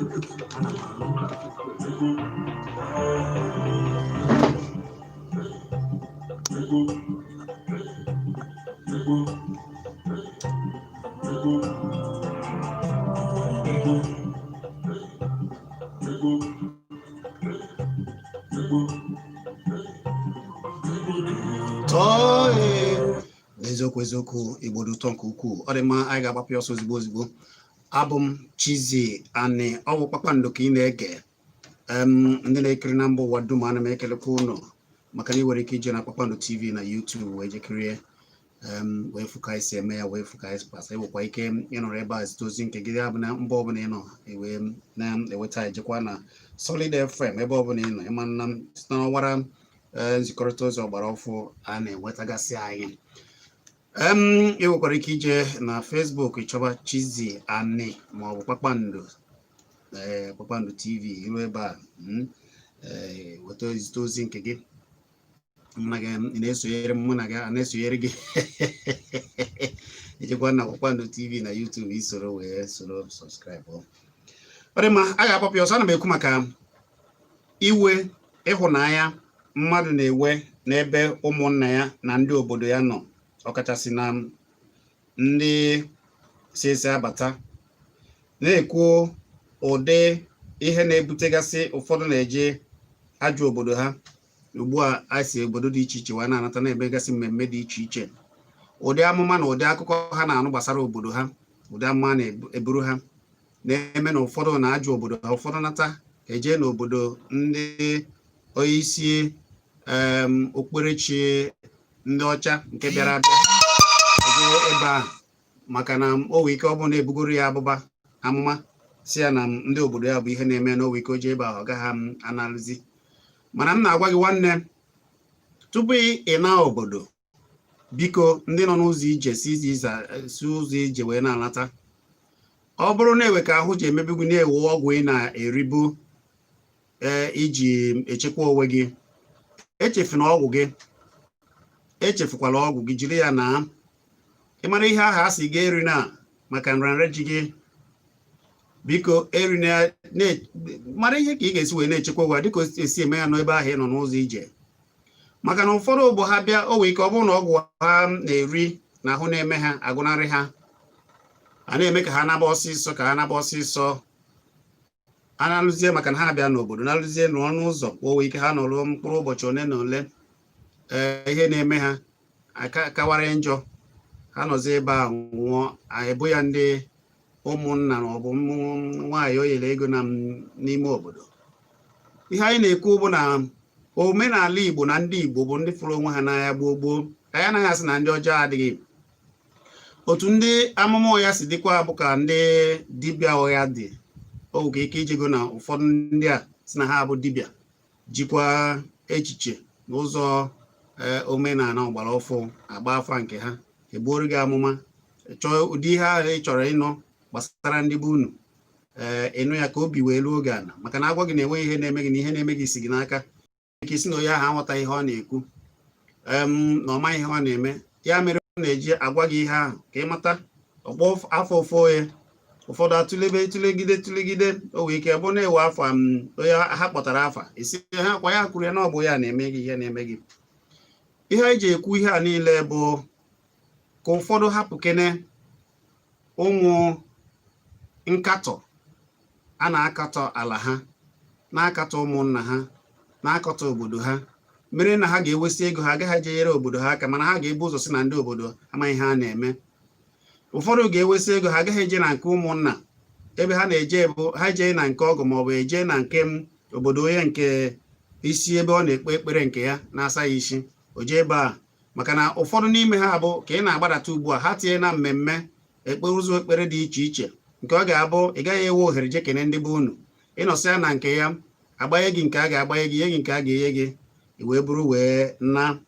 Ana m anụ. Tọọ ee. N'eziokwu eziokwu, Igbo dị ụtọ nke ukwuu. Ọ dị mma, anyị ga-agbapụ ya ọsọ ozigbo ozigbo. Abụ m Chizzy Ani, ọ bụ Kpakpando ka ị na-ege. Ndị na-ekiri na mba ụwa dum, ana m ekelekwa ụnụ maka na ị nwere ike ije na Kpakpando TV na YouTube wee jekirie, wee fụ ka anyị si eme ya, wee fụ ka anyị si kpasa. Ị nwekwa ike ịnọrọ ebe a zite ozi nke gị, ya bụ na mba ọbụla ị nọ wee na-eweta. Ejekwa na Solid FM ebe ọbụla ị nọ, ịma nna site n'ọwara nzikọrịta ozi ọgbara ọfụ a na-enwetagasị anyị. Ị nwekwara ike ije na Facebook ịchọba Chizzy Ani maọbụ Kpakpando, ee, Kpakpando TV. Iru ebe a, ee, weta zite ozi nke gị. Mụ na gị ị na-esonyere m, mụ na gị a na-esonyere gị. Ijekwa na Kpakpando TV na YouTube, isoro wee soro subscribe. Ọ dị mma, a ga-agbapụ ya ọsọ. Ana m ekwu maka iwe ịhụnanya mmadụ na-ewe n'ebe ụmụnna ya na ndị obodo ya nọ, ọkachasị na ndị si esi abata, na-ekwu ụdị ihe na-ebutegasị ụfọdụ na-eje ajọ obodo ha. Ugbu a a si obodo dị iche iche wee na-anata, na-emegasị mmemme dị iche iche, ụdị amụma na ụdị akụkọ ha na-anụ gbasara obodo ha, ụdị amụma na-eburu ha na-eme na ụfọdụ na-ajụ obodo ha. Ụfọdụ nata eje n'obodo ndị onyeisi okpukperechi ndị ọcha nke bịara abịa, eje ebe ahụ maka na o nwee ike ọ bụrụ na ebugoro ya abụba amụma si ya na ndị obodo ya bụ ihe na-eme na o nwee ike o jee ebe ahụ, ọ gaghị analụzi. Mana m na-agwa gị, nwanne, tupu ị na obodo, biko, ndị nọ n'ụzọ ije si ụzọ ije wee na-alata, ọ bụrụ na ewe ka ahụ ji emebi gị, na-ewe ọgwụ ị na-eribu, ee, iji echekwa onwe gị, echefuna ọgwụ gị, echefukwala ọgwụ gị, jiri ya na ị mara ihe ahụ a sị gị eri na maka nrịanrịa ji gị. Biko, eri na mara ihe ka ị ga-esi wee na-echekwa onwe dịka o esi eme ya n'ebe ahụ ị nọ n'ụzọ ije, maka na ụfọdụ bụ ha bịa, o nwee ike ọ bụrụ na ọgwụ ha na-eri na ahụ na-eme ha agụnarị ha, a na-eme ka ha naba ọsịsọ, ka ha naba ọsịsọ. A na-alụzie maka na ha bịa n'obodo, na-alụzie n'ọnụ ụzọ, o nwee ike ha nọrọ mkpụrụ ụbọchị ole na ole, ee, ihe na-eme ha aka kawara njọ, ha nọzi ebe a nwụọ. Ebu ya ndị ụmụnna na ọ bụ nwaanyị o nyere ego na n'ime obodo. Ihe anyị na-ekwu bụ na omenala Igbo na ndị Igbo bụ ndị fụrụ onwe ha n'anya gboo gboo. Anyị anaghị asị na ndị ọjọọ adịghị. Otu ndị amụma ụgha si dịkwa bụ ka ndị dibịa ụgha dị. O nwere ike ijego na ụfọdụ ndị a si na ha bụ dibịa jikwa echiche n'ụzọ omenala ọgbara ọfụ agba afa nke ha, egbuoro gị amụma, chọọ ụdị ihe ahụ ị chọrọ ịnụ gbasara ndị be unu, ee, ịnụ ya ka obi wee luo oge ala, maka na agwa gị na-enwe ihe na-eme gị na ihe na-eme gị si gị n'aka ike isi na onye ahụ aghọta ihe ọ na-ekwu, na ọ maghị ihe ọ na-eme. Ya mere ọ na-eji agwa gị ihe ahụ ka ị mata ọkpọ afọ ofu onye. Ụfọdụ atụlebe tụlegide tụlegide, o nwee ike bụ na-ewe afa onye ha kpọtara afa isi ha kwa ya kwuru ya na ọ bụ ya na-eme gị ihe na-eme gị. Ihe anyị ji ekwu ihe a niile bụ ka ụfọdụ hapụ kene ụmụ nkatọ a na-akatọ ala ha, na-akatọ ụmụnna ha, na-akatọ obodo ha, mere na ha ga-ewesi ego ha agaghị ejenyere obodo ha aka, mana ha ga-ebu ụzọ si na ndị obodo amaghị ihe a na-eme. Ụfọdụ ga-ewesi ego ha agaghị eje na nke ụmụnna ebe ha na-eje bụ ha jee na nke ọgọ maọbụ eje na nke obodo onye nke isi ebe ọ na-ekpe ekpere nke ya na-asa ya isi, o jee ebe a, maka na ụfọdụ n'ime ha bụ ka ị na-agbadata ugbu a, ha tinye na mmemme ekpere ụzọ ekpere dị iche iche nke ọ ga-abụ ị gaghị ewe ohere je kene ndị be unu. Ịnọsịa na nke ya, agbanye gị nke a ga-agbanye gị, nye gị nke a ga-enye gị, i wee buru wee na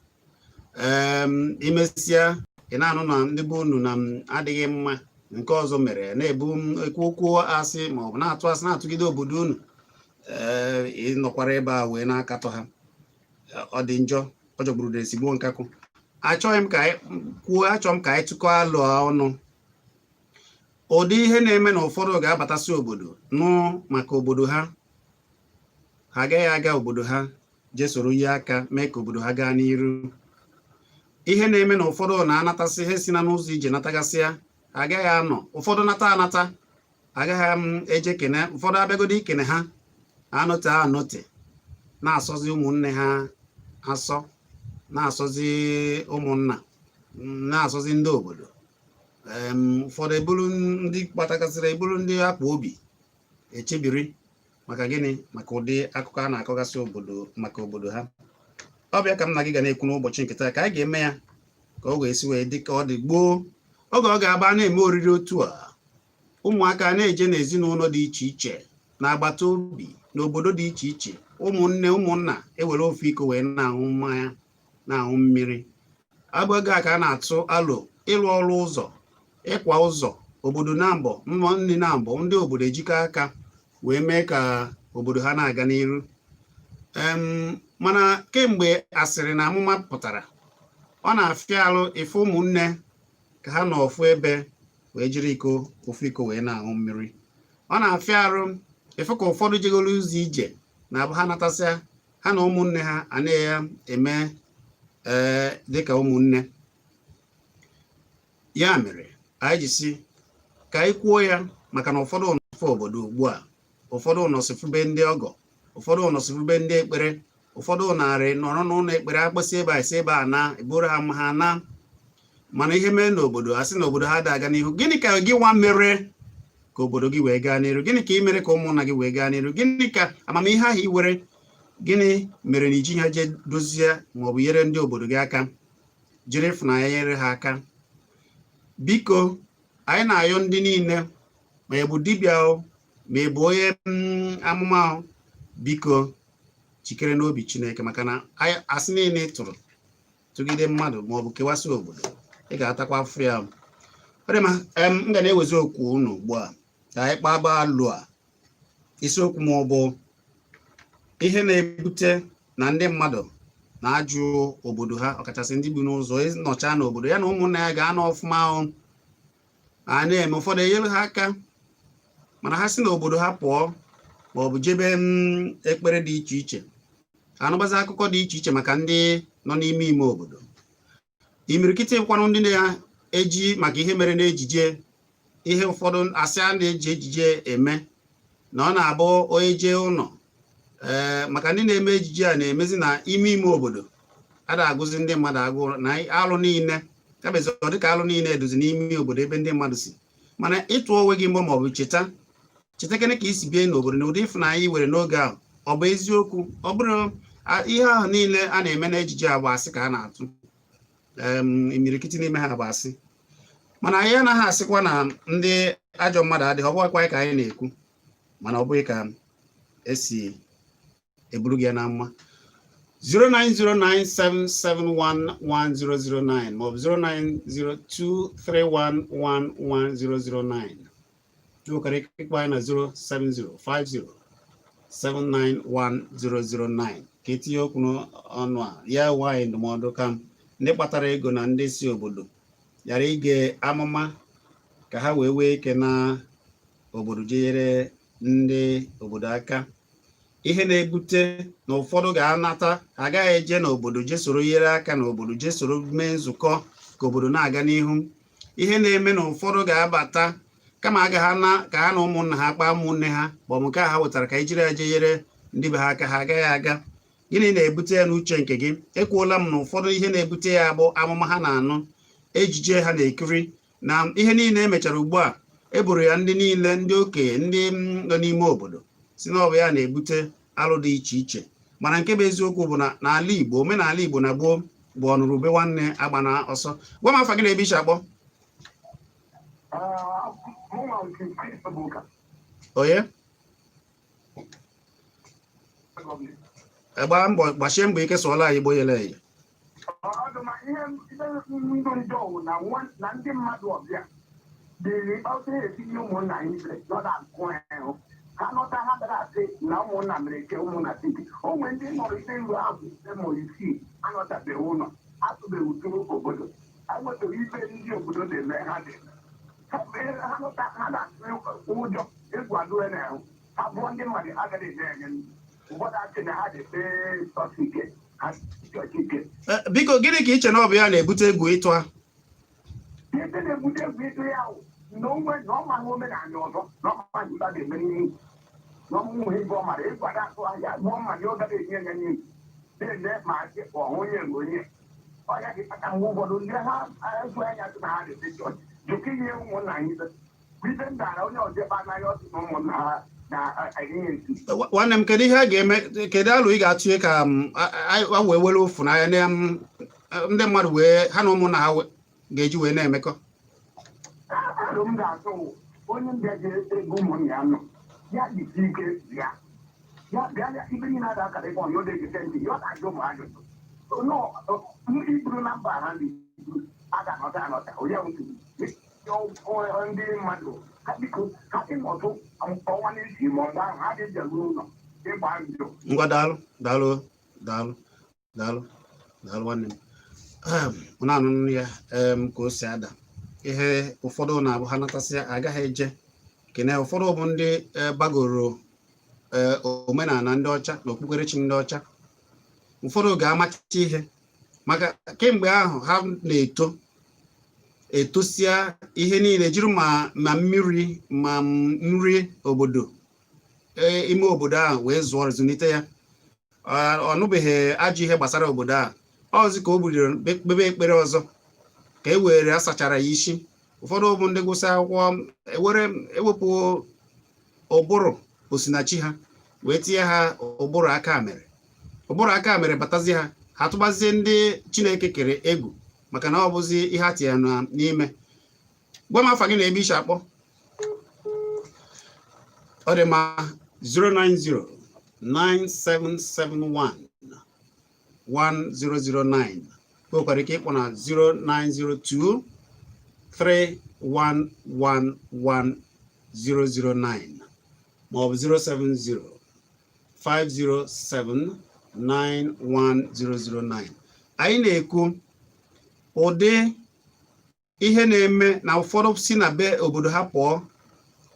imesịa, ị na-anụ na ndị be unu na adịghị mma, nke ọzọ mere na-ebu ekwu okwu asị ma ọ bụ na-atụ asị na-atụgide obodo unu. Ee, ị nọkwara ebe a wee na-akatọ ha. Ọ dị njọ, ọ jọgburu ezigbo nkakụ. Achọghị m ka anyị kwuo, achọrọ m ka anyị tụkọọ alụ ọnụ. Ụdị ihe na-eme na ụfọdụ ga-abatasị obodo nụ maka obodo ha, ha agaghị aga obodo ha jee soro ihe aka mee ka obodo ha gaa n'iru. Ihe na-eme na ụfọdụ na-anatasị ihe si na n'ụzọ ije natagasịa, ha agaghị anọ. Ụfọdụ nata anata, agaghị eje kene. Ụfọdụ abịagodo ikene ha, anọte anọte, na-asọzi ụmụnne ha asọ, na-asọzi ụmụnna, na-asọzi ndị obodo. Ụfọdụ eburu ndị kpatagasịrị, eburu ndị akpa obi echebiri. Maka gịnị? Maka ụdị akụkọ a na-akọgasị obodo maka obodo ha. Ọ bịa ka m na gị ga na-ekwu n'ụbọchị nke taa, ka anyị ga-eme ya ka ọ ga-esi wee dị ka ọ dị gboo, oge ọ ga-aba na-eme oriri otu a, ụmụaka na-eje n'ezinụlọ dị iche iche, na agbata obi, n'obodo dị iche iche, ụmụnne, ụmụnna ewere ofu iko wee na-aṅụ mmanya, na-aṅụ mmiri. Abụ oge a ka a na-atụ alo ịrụ ọrụ ụzọ, ịkwa ụzọ obodo na mbọ mmụọ nri na mbọ, ndị obodo ejikọ aka wee mee ka obodo ha na-aga n'iru. Mana kemgbe asịrị na amụma pụtara, ọ na-afịa alụ ife ụmụnne ka ha nọ ofu ebe wee jiri iko, ofu iko wee na-aṅụ mmiri. Ọ na-afịa arụ ife ka ụfọdụ jegoro ụzọ ije na-abụ ha natasịa, ha na ụmụnne ha anaghị eme ee dịka ụmụnne. Ya mere anyị ji si ka anyị kwuo ya, maka na ụfọdụ nọfe obodo ugbu a, ụfọdụ nọsifube ndị ọgọ, ụfọdụ nọsifube ndị ekpere, ụfọdụ narị nọrọ n'ụlọ ekpere, akpịsị ebe a esi ebe a na eburu ha ma ha na. Mana ihe mee n'obodo, a sị na obodo ha ada aga n'ihu. Gịnị ka gị nwa mere ka obodo gị wee gaa n'iru? Gịnị ka ị mere ka ụmụnna gị wee gaa n'iru? Gịnị ka amamihe ahụ ị were, gịnị mere na iji ha jee dozie maọbụ nyere ndị obodo gị aka, jiri ịfụnanya nyere ha aka? Biko, anyị na-ayọ ndị niile, ma ị bụ dibịa o, ma ị bụ onye amụma o, biko jikere n'obi Chineke, maka na asị niile ị tụrụ tụgide mmadụ maọbụ kewasị obodo, ị ga-atakwa afọ ya. Ọ dị mma. M ga na-ewezi okwu unu ugbu a ka anyị kpaba alụ a. Isiokwu m bụ ihe na-ebute na ndị mmadụ na-ajụ obodo ha, ọkachasị ndị bi n'ụzọ nọcha n'obodo ya na ụmụnna ya ga-anọ ọfụma ahụ a na-eme. Ụfọdụ enyere ha aka, mana ha si n'obodo ha pụọ maọbụ jebe ekpere dị iche iche, anụbazi akụkọ dị iche iche maka ndị nọ n'ime ime obodo. Imirikiti kwanụ ndị na-eji maka ihe mere n'ejije, ihe ụfọdụ asị a na-eji ejije eme na ọ na-abụ onye jee ụlọ ee, maka ndị na-eme ejije a na-emezi na ime ime obodo a na-agụzi ndị mmadụ agụụ na alụ niile kabezi. Ọ dịka alụ niile edozi n'ime obodo ebe ndị mmadụ si. Mana ịtụ onwe gị mbọ maọbụ cheta chetakene ka isi bie n'obodo na ụdị ịfụnanya ị were n'oge ahụ, ọ bụ eziokwu? Ọ bụrụ ihe ahụ niile a na-eme n'ejije a bụ asị ka a na-atụ, imirikiti n'ime ha bụ asị. Mana anyị anaghị asịkwa na ndị ajọ mmadụ adịghị. Ọ bụghịkwa ka anyị na-ekwu, mana ọ bụghị ka esi eburu gị ya na mma. 09097711009 maọbụ 09023111009. Nwekwara ike ịkpọ anyị na 07050791009 ka etinye okwu n'ọnụ a ya nwaanyị ndụmọdụ, ka ndị kpatara ego na ndị si obodo ghara ige amụma, ka ha wee nwee ike na obodo jenyere ndị obodo aka. Ihe na-ebute na ụfọdụ ga-anata, ha agaghị eje n'obodo jee soro nyere aka n'obodo, jee soro mee nzukọ ka obodo na-aga n'ihu. Ihe na-eme na ụfọdụ ga-abata, kama agaghị na ka ha na ụmụnna ha kpaa, ụmụnne ha maọbụ nke a ha wetara ka ejiri ya jee nyere ndị be ha aka, ha agaghị aga. Gịnị na-ebute ya n'uche nke gị? Ekwuola m na ụfọdụ ihe na-ebute ya bụ amụma ha na-anụ, ejije ha na-ekiri, na ihe niile emechara ugbu a eboro ya ndị niile, ndị okenye, ndị nọ n'ime obodo, si na ọ bụ ya na-ebute alụ dị iche iche. Mana nke bụ eziokwu bụ na n'ala Igbo, omenala Igbo na gboo bụ ọnụrụ ube nwanne agba na ọsọ. Gwa m afa gị na ebe iche akpọ. Mụnwa nke Ebuka. Onye gbaa mbọ, gbachie mbọ ike, sụọla anyị Igbo yele eye. Ọdụma ihe ndụ njọ wụ na na ndị mmadụ ọbịa dịrị ọsọ etinye ụmụnna anyị ibe nọda agụ ahụ ha nọta, ha bịara asị na ụmụnna mere nke ụmụnna titi onwe ndị nọrọ ite ruo afọ 5 ma 6 anọtabeghị ụlọ, atụbeghị ụtụ obodo, enwetaghị ibe ndị obodo na-eme ha na-eme. Ha ha nụta ha na-atụ ụjọ egwu adụre na ahụ ha bụọ ndị mmadụ agaghị enye enye ụfọdụ asị na ha dị chọọchị ike, ha chọọchị ike. Biko, gịnị ka iche na ọ bụ ya na-ebute egwu ịtụ ha? Ihe na-ebute egwu ịtụ ya ahụ na onwe na ọ maghị omenala ọzọ, na ọ maghị ibe a ga-eme n'ihu na ọmụmụ ihe ọ mara egwu ada atụ ahịa gbuo mmadụ, ọ gaghị enye ya n'ihu na-ele ma ọhụ onye na onye ọ ya dị kpata. Mgbe ụfọdụ ndị ha azụ anya sị na ha dị chọọchị jụka ihe ụmụnna anyị ibe ibe ndara onye ọzọ ebe anaghị ọsị na ụmụnna ha na-enye nsi. Nwanne m, kedu ihe a ga-eme? Kedu alụ ị ga-atụnye ka a wee were ụfụ n'anya na ndị mmadụ wee ha na ụmụnna ha ga-eji wee na-emekọ? Alụ m ga-atụ, onye mbịa ji ego ụmụnna ya nọ ya jisi ike bịa, ya bịa ya ibe niile ada akara ebe ọ na ege ntị ya, ọ na-ajụ ụmụ ajụjụ iburu na mba ha ndị a ga-anọta anọta onye ndị mmadụ ha biko ha dị nọtụ ọnwa n'isi ma mgbe ahụ ha dị jeruo ụlọ ịgba ndụ. Ngwa, daalụ, daalụ, daalụ, daalụ, daalụ, nwanne m. Unu anụnụ ya ka o si ada. Ihe ụfọdụ na-abụ ha natasị agaghị eje kene. Ụfọdụ bụ ndị gbagoro omenala ndị ọcha na okpukperechi ndị ọcha. Ụfọdụ ga-amacha ihe maka kemgbe ahụ ha na-eto etosia ihe niile jiri ma mmiri ma nri obodo, ime obodo ahụ wee zụọ zụlite ya. Ọ nụbeghị ajọ ihe gbasara obodo a ọzọ ka o bidoro kpebe ekpere ọzọ ka e were asachara ya isi. Ụfọdụ bụ ndị gụsị akwụkwọ ewere ewepụ ụbụrụ osinachi ha wee tinye ha ụbụrụ aka mere, ụbụrụ aka mere batazie ha, ha tụbazie ndị Chineke kere egwu maka na ọ bụzi ihe a tinyere n'ime. Gwa m afa gị na ebe ishi akpọ. Ọ dị mma, 090 9771 1009. Nwekwara ike ịkpọ na 0902 3111 009 maọbụ 070 507 91009. Anyị na-ekwu ụdị ihe na-eme na ụfọdụ si na be obodo ha pụọ,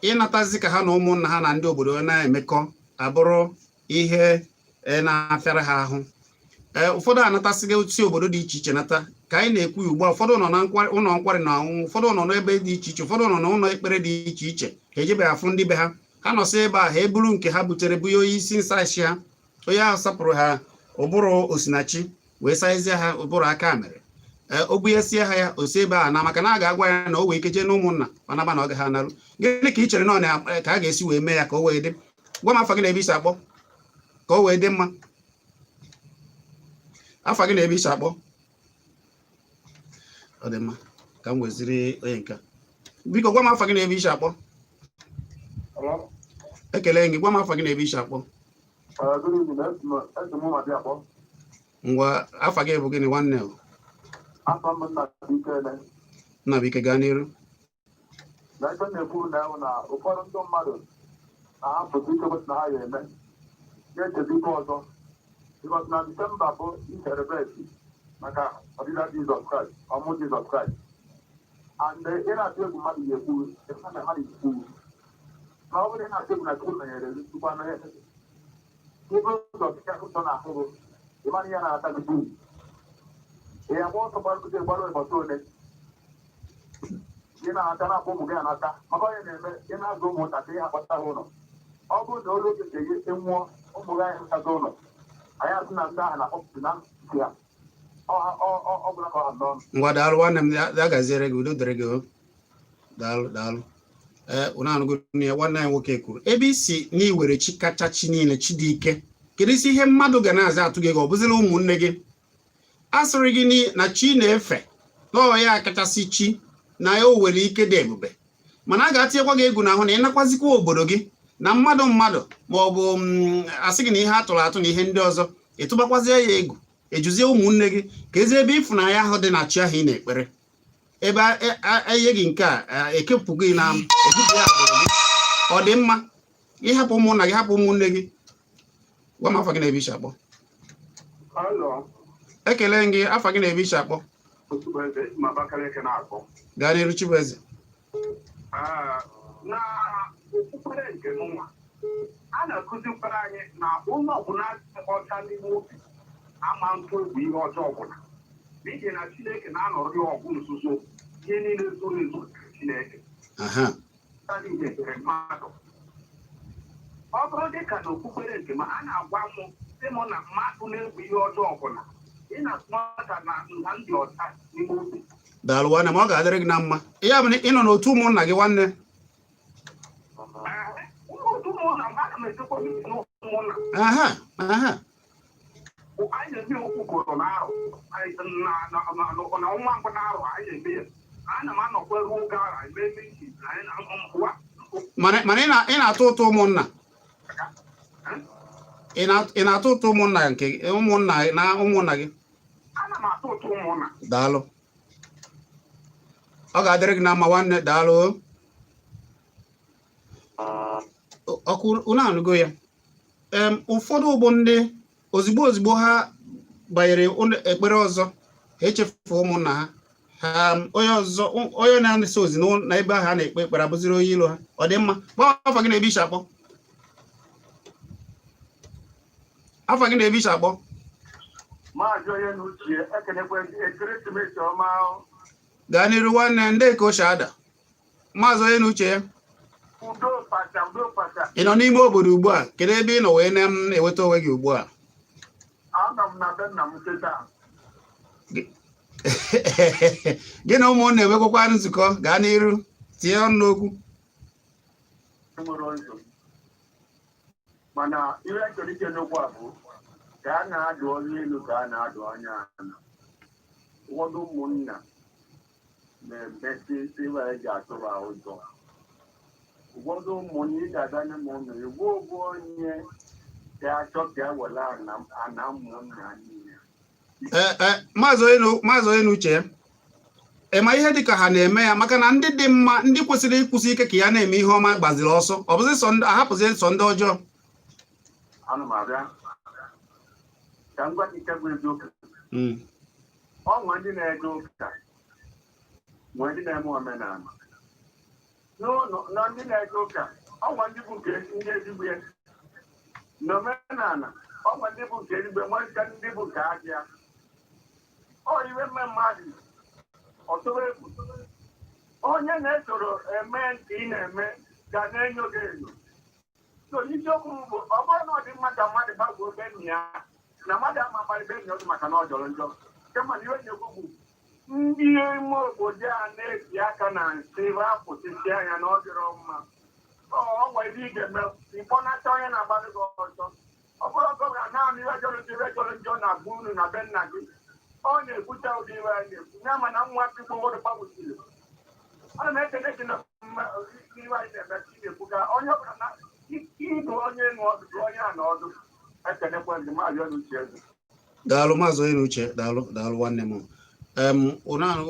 ịnatazi ka ha na ụmụnna ha na ndị obodo na-emekọ abụrụ ihe na-afịara ha ahụ. Ee, ụfọdụ anatasịghị si obodo dị iche iche nata ka anyị na-ekwu ya ugbu a. Ụfọdụ nọ na ụlọ nkwari na ọṅụṅụ, ụfọdụ nọ n'ebe dị iche iche, ụfọdụ nọ n'ụlọ ekpere dị iche iche. Ha ejebeghị afụ ndị be ha. Ha nọsị ebe a, ha eburu nke ha butere bunye onye isi nsachi ha, onye ahụ sapụrụ ha ụbụrụ osinachi wee saezie ha ụbụrụ aka mere. Ee, o bunyesie ha ya, osi ebe a na maka na a ga-agwa ya na o wee ike jee na ụmụnna mana na ọ gaghị analụ. Gịnị ka ị chere na ọ na ka a ga-esi wee mee ya ka o wee dị? Gwa m afa gị na ebe isi akpọ ka o wee dị mma. Afa gị na ebe isi akpọ. Ọ dị mma, ka m weziri onye nke a. Biko, gwa m afa gị na ebe isi akpọ. Ekele gị. Gwa m afa gị na ebe isi akpọ. Good evening. Esi m Ụmụadị akpọ. Ngwa, afa gị bụ gịnị, nwanne o? Afọ m Nna Ikele. Nnabụike, gaa n'iru. Na ife na-ekwu na ewu na ụfọdụ ndị mmadụ na-ahapụta ike kwesị na ha ya eme na-echezi ike ọzọ because na Disemba bụ celebrate maka ọdịda Jizọs Kraịst, ọmụ Jizọs Kraịst, and ị na-atụ egwu mmadụ ya ekwu ịma na mmadụ ekwu ma ọ bụrụ na ị na-atụ egwu na Chukwu menyere gị, Chukwu anaghị ibe ụzọ gị ụtọ na ahụ gị, ịmara ihe na-ata gị buu ị agba ọsọ gbarụgide gbarụ ụbọchị ole ị na-ata na-akpọ ụmụ gị anata maka onye na-eme ị na-azụ ụmụntakịrị ha kpata ha ụlọ. Ọ bụrụ na olu oge nke gị enwụọ ụmụ gị anyị ntazi ụlọ anyị asị na ndị ahụ na-akpọpụta na ntị ha ọ bụla ka ọ ha n'ọnụ. Ngwa, daalụ, nwanne m. Ya gaziere gị, udo dịrị gị o. Daalụ, daalụ. Ee, unu anụgo ya, nwanne anyị nwoke kwuru ebe isi na iwere chi kacha chi niile, chi dị ike. Kedu isi ihe mmadụ ga na-aza atụ gị ego? Ọ bụzịla ụmụnne gị a sịrị gị na chi na-efe na ọ ya kachasị chi na ya, o nwere ike dị ebube, mana a ga-atinyekwa gị egwu n'ahụ na ịnakwazikwa obodo gị na mmadụ mmadụ ma ọ bụ asị gị na ihe a tụrụ atụ na ihe ndị ọzọ ịtụbakwazie ya egwu, ejuzie ụmụnne gị ka ezi ebe ịfụnanya ahụ dị na chi ahụ ị na-ekpere ebe enye gị nke a ekepụ gị na ebupụ ya agbụrụ gị. Ọ dị mma ịhapụ ụmụnna gị, hapụ ụmụnne gị? Gwa m afa gị na ebe isi akpọ. Hello. Ekele gị. Afa gị na ebe isi akpọ. Chibueze, ma Abakaliki na-akpọ. Gaa n'iru, Chibueze. Ee, na okpukpere nke mụnwa, a na-akụzikwara anyị na onye ọbụla dị ọcha n'ime obi ama ntụ egwu ihe ọjọọ ọbụla, n'ihi na Chineke na-anọrọ ya ọgụ nzuzo, ihe niile zoro ezo Chineke niile dịrị mmadụ. Ọ bụrụ dịka na okpukpere nke m, a na-agwa m sị m na mmadụ na-egwu ihe ọjọọ ọbụla ị na-atụmata na nha ndị ọcha n'ime obi. Daalụ nwanne m, ọ ga-adịrị gị na mma. Ya bụ na ị nọ n'otu ụmụnna gị, nwanne? Ee, otu ụmụnna m, ana m echekwa ụmụnna. Aha aha Anyị na-eme okwu gụrụ na arụ na ọnwa mbụ na arụ anyị na-eme ya. Ana m anọkwa ruo oge ahụ anyị mee meeting anyị na ụwa. Mana ị na-atụ ụtụ ụmụnna, ị na-atụ ụtụ ụmụnna nke ụmụnna na ụmụnna gị? Ana m atụ ụtụ ụmụnna. Daalụ, ọ ga-adịrị gị na mma, nwanne. Daalụ. Ọkụ unu anụgo ya. Ụfọdụ bụ ndị ozigbo ozigbo ha banyere ekpere ọzọ, ha echefu ụmụnna ha. Ha onye ọzọ, onye na-eso ozi n'ebe ahụ a na-ekpe ekpere abụziri onye ilo ha. Ọ dị mma. Gwa afa gị na ebe i si akpọ. Afa gị na ebe i si akpọ. Maazị onye na uche, ekenekwe, ekeresimesi ọma. Gaa n'iru nwanne. Ndị ka o ada, maazị onye na uche ya. Udo pacha, udo pacha. Ị nọ n'ime obodo ugbu a? Kedu ebe ị nọ wee na-enweta onwe gị ugbu a? Anọ m na be nna m kịta. Gị na ụmụnna enwekwakwa nzukọ? Gaa n'iru, tinye ọnụ n'okwu. Nwere nsogbu, mana ihe m chọrọ ike n'okwu a bụ ka a na-adụ onye elu, ka a na-adụ onye ala. Ụfọdụ ụmụnna na-emesi iwe eji atụrụ ụjọ. Ụfọdụ ụmụnne, ị ga-aga n'ime ụlọ igwe ogbu onye ga-achọ ka e were ana ụmụnna niile. Ee, maazị onye na uche ya, ị ma ihe dịka ha na-eme ya maka na ndị dị mma, ndị kwesịrị ịkwụsị ike ka ya na-eme ihe ọma, gbaziri ọsọ. Ọ bụzi sọ ahapụzi sọ ndị ọjọọ. Ana m abịa ka m gwa gị nke bụ eziokwu. Ọ nwee ndị na-eje ụka, nwee ndị na-eme omenala. N'ụlọ na ndị na-eje ụka, ọ nwee ndị bụ nke ndị ezigbo ya. N'omenala, ọ nwee ndị bụ nke ezigbo ya, nwee ndị bụ nke ajọ. Ọ iwe mme mmadụ ọtụrụ egwu, onye na-esoro eme nke ị na-eme ga na-enyo gị enyo. So isiokwu m bụ, ọ bụrụ na ọ dị mma ka mmadụ gbagbuo be nna ya, na mmadụ ama agbalị be nna ya ọdụ maka na ọ jọrọ njọ, kama na iwe na-ekwu bụ ndị ime obodo a na-eti aka na nsị rapụsịsị anya na ọ dịrọ mma. Ọ nwere ihe ị ga-eme, ịkpọnata onye na-agbalị gị ọzọ. Ọ bụrụ governor naanị iwe jọrọ njọ, iwe jọrọ njọ na bụ unu na be nna gị, ọ na-ekwucha ụdị iwe a na-ekwu ya. Mana nwa Igbo ụfọdụ gbagbusiri. Ana m ekele gị na iwe anyị na-eme ka ị na-ekwu ka onye ọbụla na ịdụ onye enu ọdụ, dụ onye a na ọdụ. Ekelekwa gị, maazị Ọnụchi Eze. Daalụ, maazị onye na uche. Daalụ, daalụ nwanne m.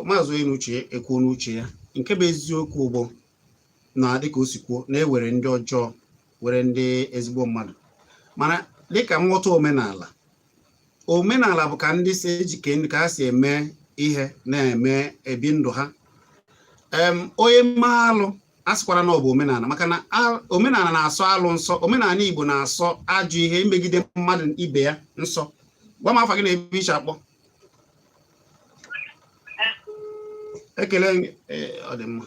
Maazị onye na uche ekwuo n'uche ya. Nke bụ eziokwu bụ na dịka o si kwuo, na-ewere ndị ọjọọ, were ndị ezigbo mmadụ. Mana dịka nghọta omenala, omenala bụ ka ndị si eji ka ha si eme ihe, na-eme ebi ndụ ha. Onye mee alụ, a sịkwara na ọ bụ omenala, maka na omenala na-asọ alụ nsọ. Omenala Igbo na-asọ ajọ ihe, imegide mmadụ ibe ya nsọ. Gwa m afa gị na ebe i si akpọ. Ekele. Ọ dị mma.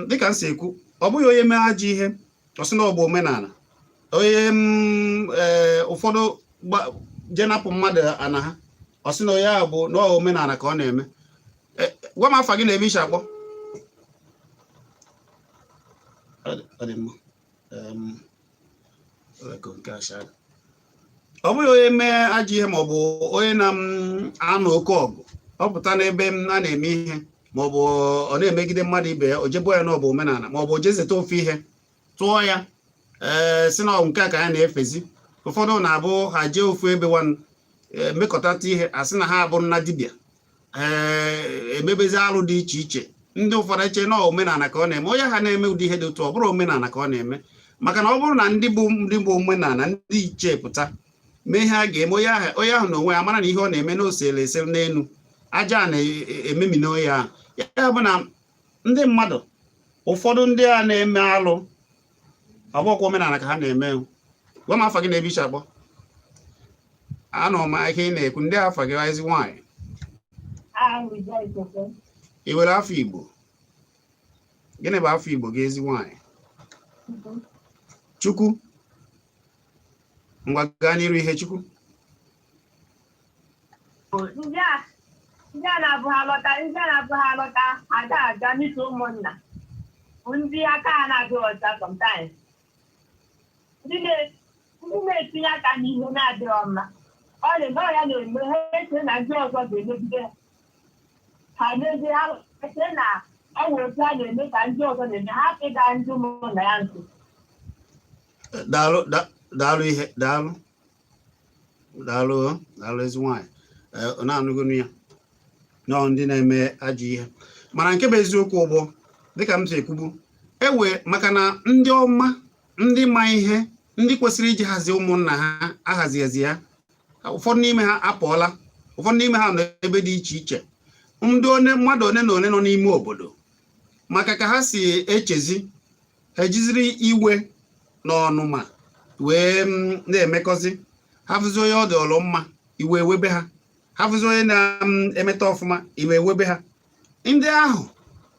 Dịka m si ekwu, ọ bụghị onye mee ajọ ihe, ọ sị na ọ bụ omenala. Onye ụfọdụ je napụ mmadụ ana ha, ọ sị na onye ahụ bụ na ọ omenala ka ọ na-eme. Gwa m afa gị na ebe i si akpọ. Ọ dị mma. Ọ bụghị onye mee ajọ ihe maọbụ onye na-anụ oke ọgụ, ọ pụta n'ebe a na-eme ihe maọbụ ọ na-emegide mmadụ ibe ya, o jebo ya na ọ bụ omenala, maọbụ o jezeta ofu ihe tụọ ya, ee, si na nke a ka ya na-efezi. Ụfọdụ na-abụ ha jee ofu ebe nwanụ mekọtata ihe, asị na ha abụ nna dibịa, ee, emebezi alụ dị iche iche. Ndị ụfọdụ eche na omenala ka ọ na-eme. Onye ha na-eme ụdị ihe dị otu, ọ bụrụ omenala ka ọ na-eme, maka na ọ bụrụ na ndị bụ omenala, ndị ichie pụta mee ihe a ga-eme onye ahụ, onye ahụ na onwe ya mara na ihe ọ na-eme na osele ese n'elu aja a na-ememina onye ahụ. Ya bụ na Ndị mmadụ ụfọdụ, ndị a na-eme alụ, ọ bụkwa omenala ka ha na-eme. Gwa m afa gị na ebe iche akpọ. Anọ m ihe ị na-ekwu. Ndị afa gị, ezi nwaanyị? Ị nwere afọ Igbo? Gịnị bụ afọ Igbo gị, ezi nwaanyị? Chukwu. Ngwa, gaa n'iru, ihe Chukwu. Ndị a na-abụ ha lọta, ndị a na-abụ ha lọta, ha ga-aga n'isi ụmụnna bụ ndị aka ha na-adịghị ọcha. Sometimes ndị na-etinye aka n'ihe na-adịghị mma, ọ na-eme ya na-eme ha eche na ndị ọzọ ga-emegide ha mezie ha, eche na ọ nwere otu a na-eme ka ndị ọzọ na-eme ha hapụ ịga ndị ụmụnna ya nso. Daalụ, daalụ ihe, daalụ, daalụ, daalụ, ezi nwaanyị. Ọ na-anụgonu ya nọọ ndị na-eme ajọ ihe. Mana nke bụ eziokwu ụgbọ, dịka m si ekwubu, ewe maka na ndị ọma, ndị ma ihe, ndị kwesịrị iji hazie ụmụnna ha ahaziezi ya. Ụfọdụ n'ime ha apụọla, ụfọdụ n'ime ha nọ ebe dị iche iche. Ndị one mmadụ one na one nọ n'ime obodo, maka ka ha si echezi, ha ejiziri iwe na ọnụma wee na-emekọzi. Ha fụzi onye ọ dị ọlụ mma, iwe ewebe ha. Ha fụzi onye na-emeta ọfụma, iwe ewebe ha. Ndị ahụ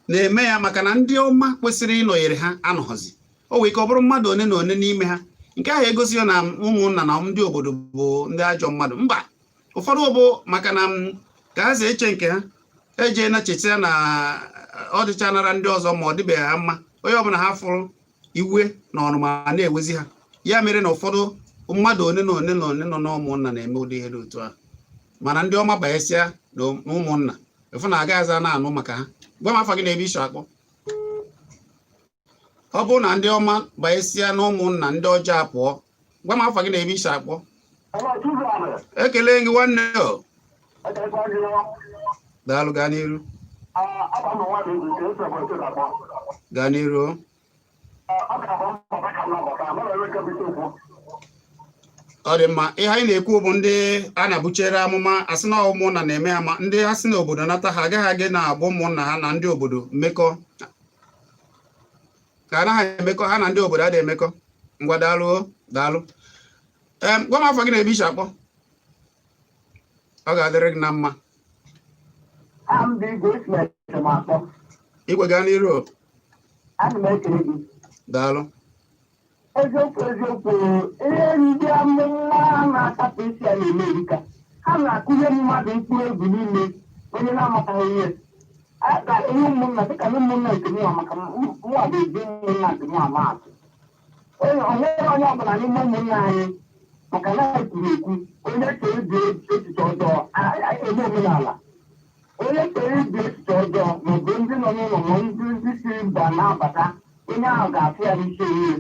na-eme ya maka na ndị ọma kwesịrị ịnọnyere ha anọghọzi. O nwere ike ọ bụrụ mmadụ one na one n'ime ha. Nke ahụ egosi na ụmụnna na ndị obodo bụ ndị ajọ mmadụ. Mba, ụfọdụ bụ maka na ka ha si eche nke ha eje na cheta na ọ dịcha nara ndị ọzọ, ma ọ dịbeghị ha mma. Onye ọbụla ha fụrụ, iwe na ọnụma na-ewezi ha. Ya mere na ụfọdụ mmadụ one na one na one nọ n'ụmụnna na-eme ụdị ihe dị otu ahụ. Mana ndị ọma banyesịa na ụmụnna, ịfụ na agaghịzi a na-anụ maka ha. Gwa m afa gị na ebe iso akpọ. Ọ bụrụ na ndị ọma banyesịa na ụmụnna, ndị ọjọọ apụọ. Gwa m afa gị na ebe iso akpọ. Ekele gị, nwanne o. Daalụ, gaa n'iru, gaa n'iru o. Ọ dị mma. Ihe anyị na-ekwu bụ ndị a na-abuchere amụma, asị na ụmụnna na-eme ha, ma ndị ha si n'obodo nata, ha agaghị aga na-abụ ụmụnna ha na ndị obodo mmekọ ka anaghị emekọ ha na ndị obodo adịghị emekọ. Ngwa, daalụ o, daalụ. Ee, gwa m afọ gị na ebe ishi akpọ. Ọ ga-adịrị gị na mma. Amdi Igwe Ismail m akpọ. Igwe, gaa n'iru o. Ana m ekele gị. Daalụ. Eziokwu, eziokwu, ihe ndị amụma na-akapụ isi a na-eme erika. Ha na-akụnye mmadụ mkpụrụ egwu n'ime onye na-amataghị ihe. Aka ihe ụmụnna, dịka na ụmụnna nke mụnwa, maka mụnwa bụ ezi ụmụnna nke mụnwa ma atụ. Onye onwere onye ọbụla n'ime ụmụnna anyị, maka na ekwuru ekwu, onye chọrọ ibi echiche ọjọọ eme omenala, onye chọrọ ibi echiche ọjọọ, maọbụ ndị nọ n'ụlọ, ma ndị si mba na-abata, onye ahụ ga-afụ ya n'isi onwe ya.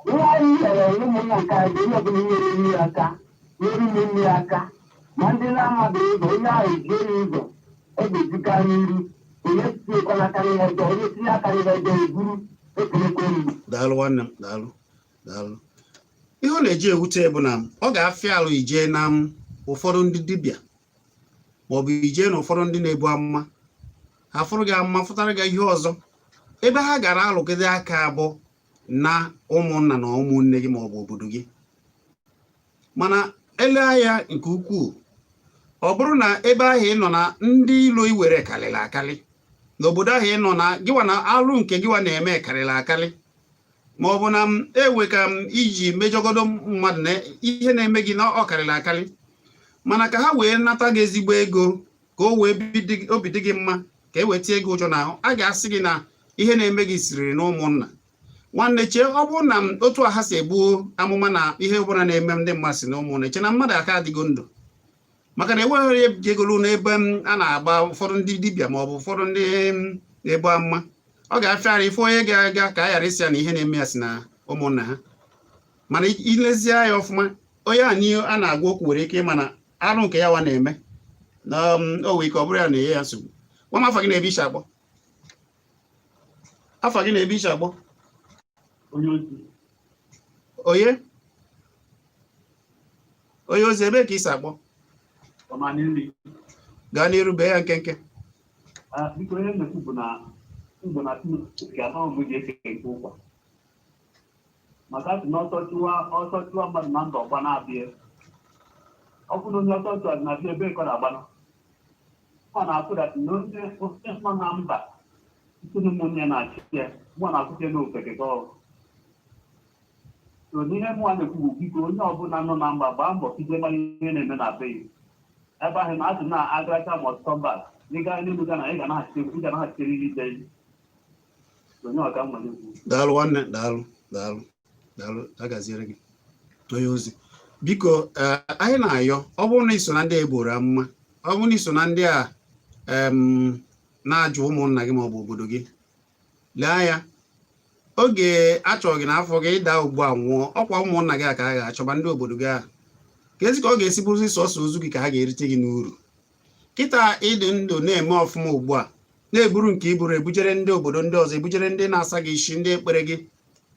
Ihe anyị mere ụmụnna nke anyị bụ onye ọbụla nyere nri aka, nyere ụmụnne ya aka, ma ndị na-amaghị ụzọ, onye ahụ ejie ya ụzọ, ọ ga-ejiga n'iru. Onye tinyekwana aka n'ihe ọjọọ, onye tinye aka n'ihe ọjọọ, eburu ekelekwe m. Daalụ, nwanne m, daalụ, daalụ. Ihe ọ na-eji ewute bụ na ọ ga-afịa alụ ije na ụfọdụ ndị dibịa, maọbụ ije na ụfọdụ ndị na-ebu amụma, ha fụrụ gị amụma, fụtara gị ihe ọzọ. Ebe ha gara alụgide aka abụọ na ụmụnna na ụmụnne gị maọbụ obodo gị. Mana ele anya nke ukwuu, ọ bụrụ na ebe ahụ ị nọ na ndị ilo iwere karịrị akarị n'obodo ahụ ị nọ, na gịwa na alụ nke gịwa na-eme karịrị akarị, ma ọ bụ na m ewe ka m iji mejọgodo mmadụ na ihe na-eme gị na ọ karịrị akarị, mana ka ha wee nata gị ezigbo ego, ka o wee obi dị gị mma, ka e wee tie gị ụjọ n'ahụ, a ga-asị gị na ihe na-eme gị siriri na ụmụnna. Nwanne, chee, ọ bụrụ na m otu a ha si ebu amụma na ihe ọbụla na-eme ndị mmadụ si na ụmụnna, eche na mmadụ aka adịgo ndụ, maka na enweghị onye jegolu n'ebe m a na-agba ụfọdụ ndị dibịa ma ọ bụ ụfọdụ ndị na-ebu amụma. Ọ ga-afịa ara ife onye ga-aga ka a ghara isi ya na ihe na-eme ya si na ụmụnna ha. Mana ilezie ya ọfụma, onye a n'ihe a na-agwa okwu nwere ike ịma na arụ nke ya wa na-eme na o nwere ike ọ bụrụ ya na-enye ya nsogbu. Gwa m afa gị na ebe ishi akpọ. Afa gị na ebe ishi akpọ. Onye ozi. Onye, onye ozi, ebe ka isi akpọ? Ọmanili. Gaa n'iru, bee ya nkenke. Ah, biko, ihe m na-ekwu bụ na mgbe na Chineke amaghị mgbe ji eke nke ụkwa, maka asị na ọsọ chụwa, ọsọ chụwa mmadụ na ndụ, ọgba na-abịa. Ọ bụrụ na onye ọsọ chụwa dị na-abịa, ebe ka ọ na-agbana, ọ na-atụdatị na onye nọ na mba site na ụmụnne ya na-achị ya, mụ na-akwụsị n'ofeke ka ọ so. N'ihe mụnwa na-ekwu bụ, biko, onye ọbụla nọ na mba, gbaa mbọ ka ije mara ihe na-eme na be ya ebe ahụ, na asị na agaracha ma ọtụtụ mba n'ịga n'elu ga na ị ga na-achịrịrị ide onye ọka mma na-ekwu. Daalụ nwanne, daalụ, daalụ, daalụ. Agaziere gị, onye ozi. Biko, anyị na-ayọ, ọ bụrụ na iso na ndị egboro amụma, ọ bụrụ na iso na ndị a na-ajụ ụmụnna gị maọbụ obodo gị, lee anya oge achọrọ gị n'afọ gị ịda ugbu a nwụọ, ọkwa ụmụnna gị a ka a ga-achọba, ndị obodo gị a ka ezi ka ọ ga-esi bụrụzi sọsọ ozu gị ka ha ga-erite gị n'uru. Kịta ịdị ndụ na-eme ọfụma ugbu a, na-eburu nke iburu ebujere ndị obodo ndị ọzọ, ebujere ndị na-asa gị isi, ndị ekpere gị,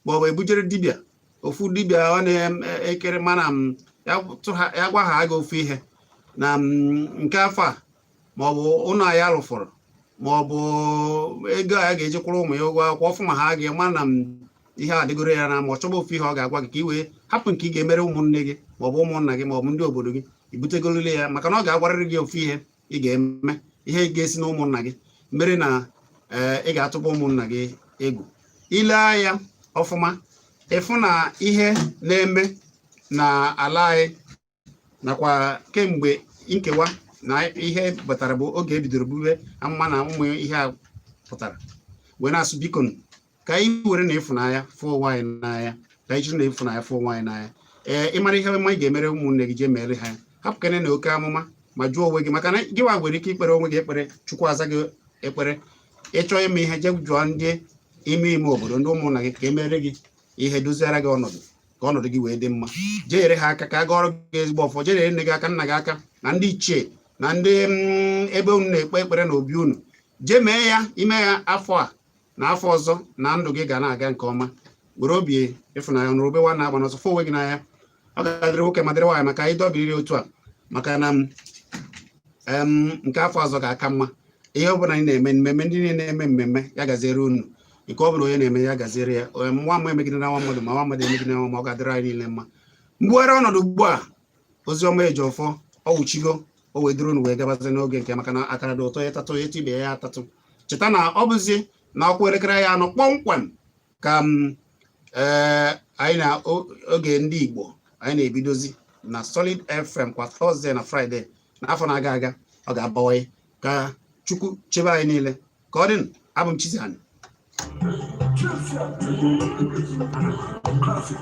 maọbụ ebujere dibịa, ofu dibịa ọ na-ekere mana m ya ya gwa ha gị ofu ihe na nke afọ a, maọbụ ụlọ ya rụfọrọ, maọbụ ego a ya ga-eji kwụrụ ụmụ ya ụgwọ akwụkwọ ọfụ, ma ha ga-ema na m ihe a dịgoro ya na ma ọ chọba ofu ihe ọ ga-agwa gị ka ị wee hapụ nke ị ga-emere ụmụnne gị maọbụ ụmụnna gị maọbụ ndị obodo gị, ibutegolule ya, maka na ọ ga-agwarịrị gị ofu ihe ị ga-eme, ihe ga-esi na ụmụnna gị mere na ee, ị ga-atụba ụmụnna gị egwu. Ile anya ọfụma, ịfụ na ihe na-eme na ala anyị nakwa kemgbe nkewa na ihe batara bụ oge ebidoro bube amụma na ụmụ ihe a pụtara wee na-asụ, biko, ka anyị were na ịfụnanya fụ onwe anyị n'anya, ka anyị jiri na ịfụnanya fụ onwe anyị n'anya. Ee, ịmara ihe ọma ị ga-emere ụmụnne gị, jee mere ha ya. Hapụ kene na oke amụma, ma jụọ onwe gị, maka na gị nwa nwere ike ikpere onwe gị ekpere, Chukwu aza gị ekpere. Ịchọọ ime ihe, jee jụọ ndị ime ime obodo, ndị ụmụnna gị, ka e mere gị ihe, doziara gị ọnọdụ, ka ọnọdụ gị wee dị mma. Jee nyere ha aka ka a gọọrọ gị ezigbo ọfọ. Jee nyere nne gị aka, nna gị aka, na ndị ichie na ndị ebe unu na-ekpe ekpere na obi unu. Jee mee ya. Ime ya afọ a na afọ ọzọ, na ndụ gị ga na-aga nke ọma. Were obi ịfụnanya nụrụ obe nwanne agba n'ọsọ, fụ onwe gị n'anya. Ọ ga-adịrị nwoke ma dịrị nwaanyị, maka anyị dọbiriri otu a, maka na nke afọ ọzọ ga-aka mma. Ihe ọbụla anyị na-eme mmemme, ndị niile na-eme mmemme, ya gaziere unu. Nke ọ bụla onye na-eme, ya gaziere ya. Nwa m emegide na nwa mmadụ, ma nwa mmadụ emegide na nwa, ma ọ ga-adịrị anyị niile mma. Mbugharị ọnọdụ ugbu a, ozi ọma eji ọfọ ọ wụchigo, o wee duru unu wee gabazie n'oge nke, maka na akara dị ụtọ, ya tatụ ya etu ibe ya atatụ. Cheta na ọ bụzi na ọkwa elekere ya 4 kpọmkwem ka m ee anyị na oge ndị Igbo anyị na-ebidozi na Solid FM kwa Thursday na Friday. N'afọ na-aga aga, ọ ga-abawanye. Ka Chukwu chebe anyị niile. Ka ọ dị. Abụ m Chizzy. Classic.